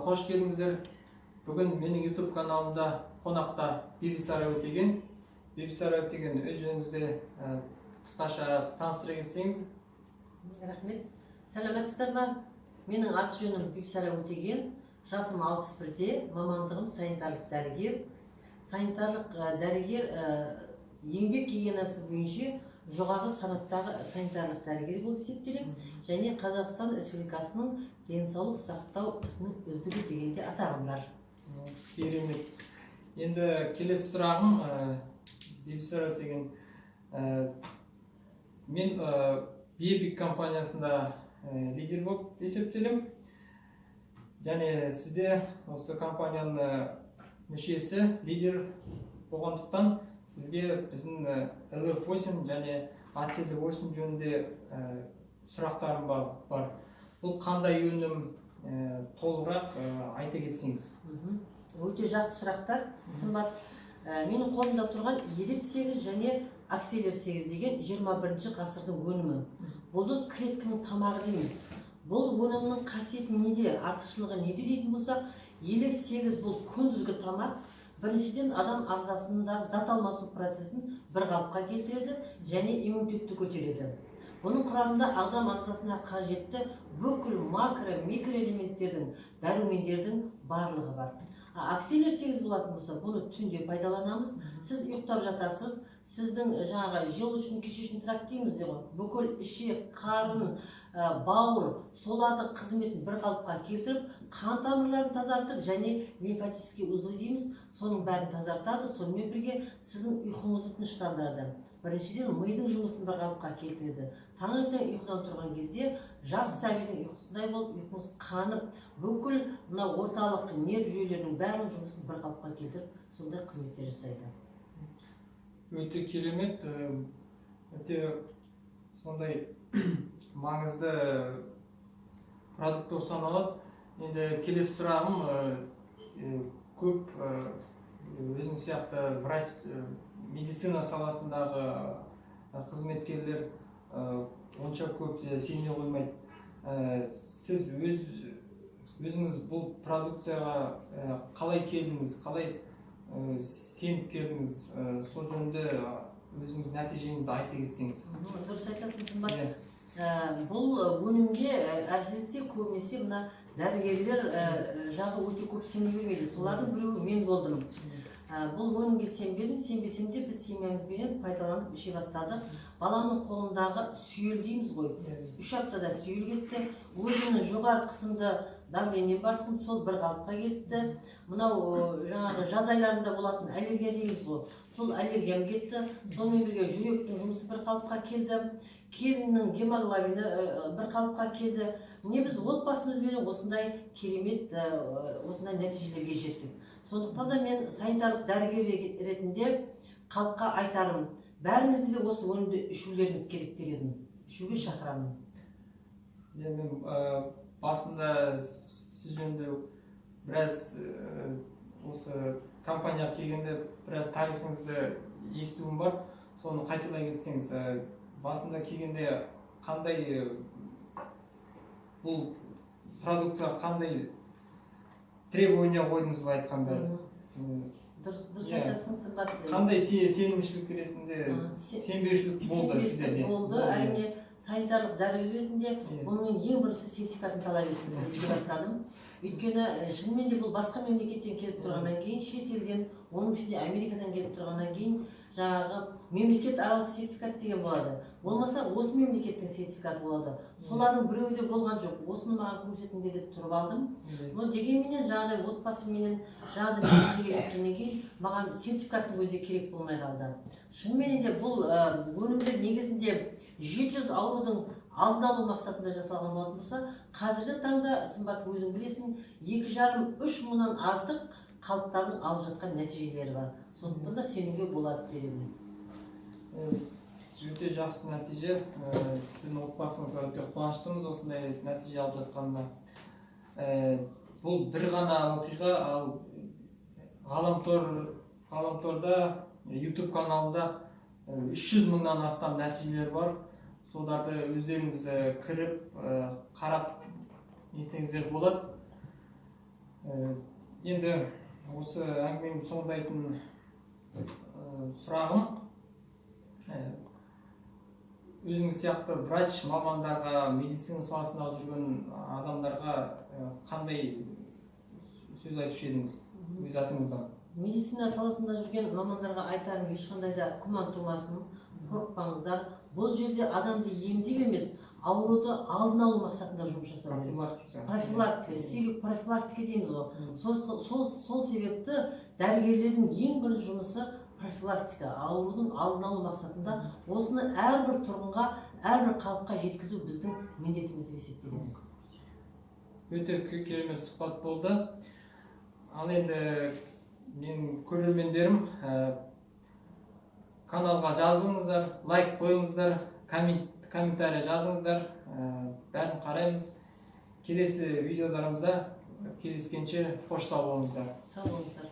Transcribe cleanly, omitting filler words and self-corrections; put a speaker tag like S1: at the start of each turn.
S1: Каналына қош келдіңіздер. Бүгін менің YouTube каналымда қонақта Бибісара Өтеген. Бибісара Өтеген, өз жөніңізді қысқаша таныстыра кетсеңіз.
S2: Рахмет. Сәлеметсіздер ма? Менің аты жөнім Бибісара Өтеген, жасым 61-де, мамандығым санитарлық дәрігер. Санитарлық дәрігер, еңбек гигиенасы бойынша жоғарғы санаттағы санитарлық дәрігер болып есептелемін және Қазақстан Республикасының денсаулық сақтау ісінің үздігі деген де атағым бар.
S1: Керемет. Енді келесі сұрағым, Бибісара Өтеген, мен Биепик компаниясында лидер болып есептелемін және сізде осы компанияның мүшесі, лидер болғандықтан, сізге біздің LF8 және ACL8 жөнінде сұрақтарым бар. Бұл қандай өнім, толығырақ айта кетсеңіз.
S2: Өте жақсы сұрақтар, Сымбат. Менің қолымда тұрған Елеп 8 және Акселер 8 деген 21 ғасырдың өнімі. Бұл клетканың тамағы дейміз. Бұл өнімнің қасиеті неде, артықшылығы неде дейтін болсақ, Елеп 8 бұл күндізгі тамақ. Біріншіден, адам ағзасындағы зат алмасу процесін бір қалыпқа келтіреді және иммунитетті көтереді. Бұның құрамында адам ағзасына қажетті бүкіл макро, микроэлементтердің, дәрумендердің барлығы бар. А Акселер 8 болатын болса, бұны түнде пайдаланамыз. Сіз ұйықтап жатасыз, сіздің жаңағы желудочный, кишечный тракт дейміз де ғой, бүкіл ішек, қарын, бауыр, солардың қызметін бір қалыпқа келтіріп, қан тамырларын тазартып және лимфатический узлы дейміз, соның бәрін тазартады. Сонымен бірге сіздің ұйқыңызды тыныштандырады. Біріншіден, мидың жұмысын бір қалыпқа келтіреді. Таңертең ұйқыдан тұрған кезде жас сәбидің ұйқысындай болып, ұйқыңыз қанып, бүкіл мына орталық нерв жүйелерінің бәрінің жұмысын бір қалыпқа келтіріп, сондай қызметтер жасайды.
S1: Өте керемет, өте сондай маңызды продукт болып саналады. Енді келесі сұрағым, көп өзің сияқты врач, медицина саласындағы қызметкерлер онша көп сене қоймайды. Сіз өзіңіз бұл продукцияға қалай келдіңіз, қалай сеніп келдіңіз? Сол жөнінде өзіңіз нәтижеңізді айта кетсеңіз.
S2: Дұрыс айтасың, Сымбат.
S1: Иә.
S2: Бұл өнімге әсіресе, көбінесе мына дәрігерлер жағы өте көп сене бермейді. Солардың біреуі мен болдым. Бұл өнімге сенбедім. Сенбесем де, біз семьямызбенен пайдаланып, іше бастадық. Баламның қолындағы сүйел дейміз ғой, 3 аптада сүйел кетті. Өзімнің жоғары қысымды, давление бар тұғын, сол бір қалыпқа кетті. Мынау жаңағы жаз айларында болатын аллергия дейміз ғой, сол аллергиям кетті. Сонымен бірге жүректің жұмысы бір қалыпқа келді, келіннің гемоглобині бір қалыпқа келді. Міне, біз отбасымызбенен осындай керемет, осындай нәтижелерге жеттік. Сондықтан да мен санитарлық дәрігер ретінде халыққа айтарым: бәріңіз де осы өнімді ішулеріңіз керек дер едім, ішуге шақырамын.
S1: Иә, мен басында сіз жөнінде біраз, осы компанияға келгенде біраз тарихыңызды естуім бар, соны қайталай кетсеңіз. Басында келгенде қандай, бұл продукцияға қандай требования қойдыңыз, былай айтқанда?
S2: Дұрыс, дұрыс
S1: Иә.
S2: айтасың, Сымбат.
S1: Қандай сенімшілік ретінде, сенбеушілік болды
S2: сенбестік
S1: сіздерде?
S2: Болды, әрине. Санитарлық дәрігер ретінде бұны мен ең бірінші сертификатын талап ете бастадым. Өйткені шынымен де бұл басқа мемлекеттен келіп тұрғаннан кейін, шетелден, оның ішінде Америкадан келіп тұрғаннан кейін, жаңағы мемлекет аралық сертификат деген болады, болмаса осы мемлекеттің сертификаты болады. Солардың біреуі де болған жоқ. Осыны маған көрсетіңдер деп тұрып алдым. Но дегенменен жаңағыдай отбасыменен жаңағыдай нәтижеге жеткеннен кейін маған сертификаттың өзі де керек болмай қалды. Шынымен де бұл өнімдер негізінде 700 аурудың алдын алу мақсатында жасалған болатын болса, қазіргі таңда, Сымбат, өзің білесің, 2,5-3 мыңнан артық халықтардың алып жатқан нәтижелері бар. Сондықтан да сенуге болады дер едім.
S1: Өте жақсы нәтиже. Сіздің отбасыңызға өте қуаныштымыз осындай нәтиже алып жатқанына. Бұл бір ғана оқиға, ал ғаламторда, YouTube каналында 300 мыңнан астам нәтижелер бар. Соларды өздеріңіз кіріп, қарап нетсеңіздер болады. Енді осы әңгімемді соңдайтын сұрағым, өзіңіз сияқты врач мамандарға, медицина саласында жүрген адамдарға қандай сөз айтушы едіңіз өз атыңыздан?
S2: Медицина саласында жүрген мамандарға айтарым: ешқандай да күмән тумасын, қорықпаңыздар. Бұл жерде адамды емдеп емес, ауруды алдын алу мақсатында жұмыс жасау керек.
S1: Профилактика.
S2: Профилактика, себеп профилактика дейміз ғой. Сол себепті дәрігерлердің ең бірінші жұмысы профилактика, аурудың алдын алу мақсатында. Осыны әрбір тұрғынға, әрбір халыққа жеткізу біздің міндетіміз деп есептеледі.
S1: Өте керемет сұхбат болды. Ал енді менің көрермендерім, каналға жазылыңыздар, лайк қойыңыздар, комментарий жазыңыздар, бәрін қараймыз. Келесі видеоларымызда кездескенше қош сау болыңыздар.
S2: Сау болыңыздар.